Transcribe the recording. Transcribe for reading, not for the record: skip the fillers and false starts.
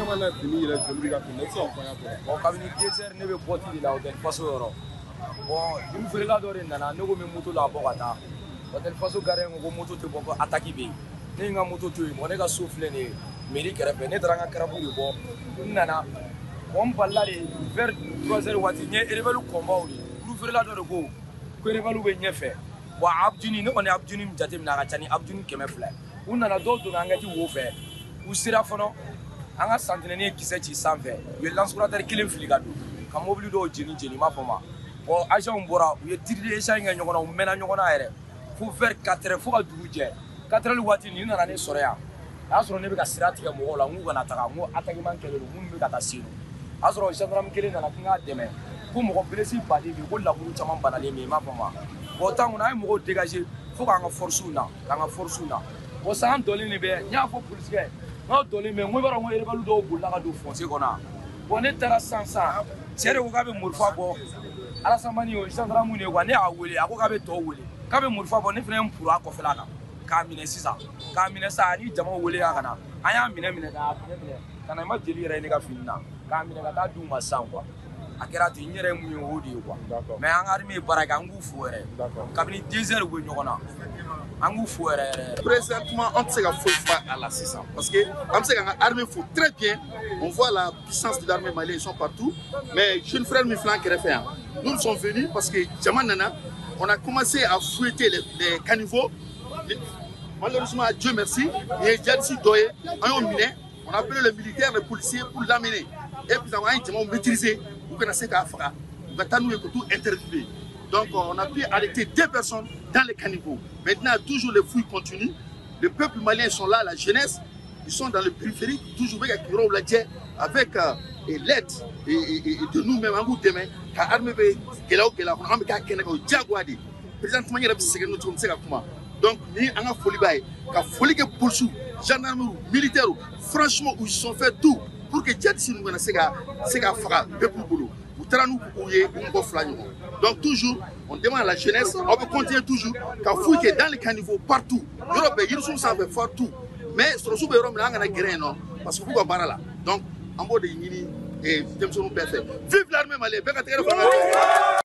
Jama na fini yɛrɛ joli bɛ ka fini, ne tɛ se k'o fɔ an ɲɛna. Bon, kabini 2 heures ne bɛ bɔti de la Hôtel Faso yɔrɔ. Bon, juru feerela dɔ de nana, ne ko n bɛ moto la bɔ ka taa Hôtel Faso. Gardien ko ko moto tɛ bɔ, ko attaque bɛ yen. Ne ye n ka moto to yen. Bon, ne ka so filɛ nin ye mairie kɛrɛfɛ. Ne taara n ka carafe de bɔ, n nana. Bon, n balila de vers 3 heures waati, n ye rebelle kɔnbaw de. Juru feerela dɔ de ko ko rebelle bɛ ɲɛfɛ. Bon, Abduni, ne kɔni ye Abduni min jateminɛ, a ka ca ni Abduni 200. U nana, dɔw donna an kɛti wo fɛ. U sera fɔlɔ, an ka sentinelle ye kisɛ ci sanfɛ, u ye lance-roquette kelen fili ka don ka mobili dɔw jeni jeni, i m'a fɔ ma. Bon, agents bɔra, u ye tir d'échange kɛ ɲɔgɔn na, u mɛnna ɲɔgɔn na yɛrɛ fo vers 4 heures, fo ka dugu jɛ. 4 heures waati nin nana ne sɔrɔ yan. A y'a sɔrɔ ne bɛ ka sira tigɛ mɔgɔw la, n k'u kana taga, n ko attaquement kɛlen don, minnu bɛ ka taa Senu. A y'a sɔrɔ gendarme kelen nana ko n k'a dɛmɛ, ko mɔgɔ blessé baden bɛ yen, ko laburu caman banalen bɛ yen, i m'a fɔ ma. Bon, temps kɔnɔ an ye mɔgɔw dégager fo k'an ka force na, k'an ka force na. Bon, san dɔlen de bɛ, n y'a fɔ polisikɛ n k'aw dɔlen bɛ, n ko i b'a dɔn ko rebelle dɔw bolila ka don fossé kɔnɔ. Bon, ne taara sisan sisan, cɛ de ko k'a bɛ morifa bɔ. Alasamani, o gendarme de ye quoi. Ne y'a wele, a ko k'a bɛ tɔw wele, k'a bɛ morifa bɔ. Ne fana ye n puru a kɔfɛla kan k'a minɛ sisan, k'a minɛ sisan, ani jamaw wele ka na. An y'a minɛ minɛ k'a minɛ minɛ ka na, i ma jeli yɛrɛ ye ne ka fini na, k'a minɛ ka taa d'u ma sisan quoi. A kɛra ten, n yɛrɛ ye mun ye, o de ye quoi. Mais an ka armée ye baara kɛ, an k'u fo yɛrɛ. Kabini 2 heures u bɛ ɲɔgɔn na, an k'u fo yɛrɛ yɛrɛ yɛrɛ. Présentement, an tɛ se ka foyi fɔ a la sisan parce que an bɛ se k'an ka armée fo très bien. On voit la puissance de l'armée malienne, ils sont partout. Mais jeune frère min filɛ an kɛrɛfɛ yan, nous, nous sommes venus parce que jama nana, on a commencé à fouiller les caniveaux. Malheureusement, Dieu merci, nin ye djihadiste dɔ ye, an y'o minɛ. On a appelé les militaires, les policiers pour l'amener et puis an ye jamaw maîtriser, u kana se k'a faga, u ka taa n'u ye ko t'u interviewer. Donc on a pu arrêter deux personnes dans les caniveaux. Maintenant, toujours les fouilles continuent. Le peuple malien sont là, la jeunesse, ils sont dans le périphérique, toujours bɛ ka yɔrɔw lajɛ avec l'aide et de nous-mêmes. An b'u dɛmɛ ka armée bɛ gɛlɛya o gɛlɛya kɔnɔ, an bɛ k'a kɛnɛ kan, o diyagoya de. Présentement, n yɛrɛ bɛ sɛgɛn n'o cogo, n tɛ se ka kuma. Donc ni an ka foli b'a ye, ka foli kɛ polisiw, gendarmerie, militaires, franchement, ils ont fait tout pour que djihadistes ninnu kana se ka faga peuple bolo. U taara n'u u ye u mɔgɔ fila ɲɔgɔn. Donc toujours on demande à la jeunesse, aw bɛ continuer toujours ka fouille kɛ dans les caniveaux partout, yɔrɔ bɛɛ, yirisun sanfɛ, partout. Mais sɔrɔsiw bɛ yɔrɔ min na, an kana gɛrɛ yen nɔ parce que u b'u ka baara la. Donc an b'o de ɲini denmisɛnninw bɛɛ fɛ. Vive l'armée malienne! Bɛɛ ka tɛgɛrɛ fɔ an ka.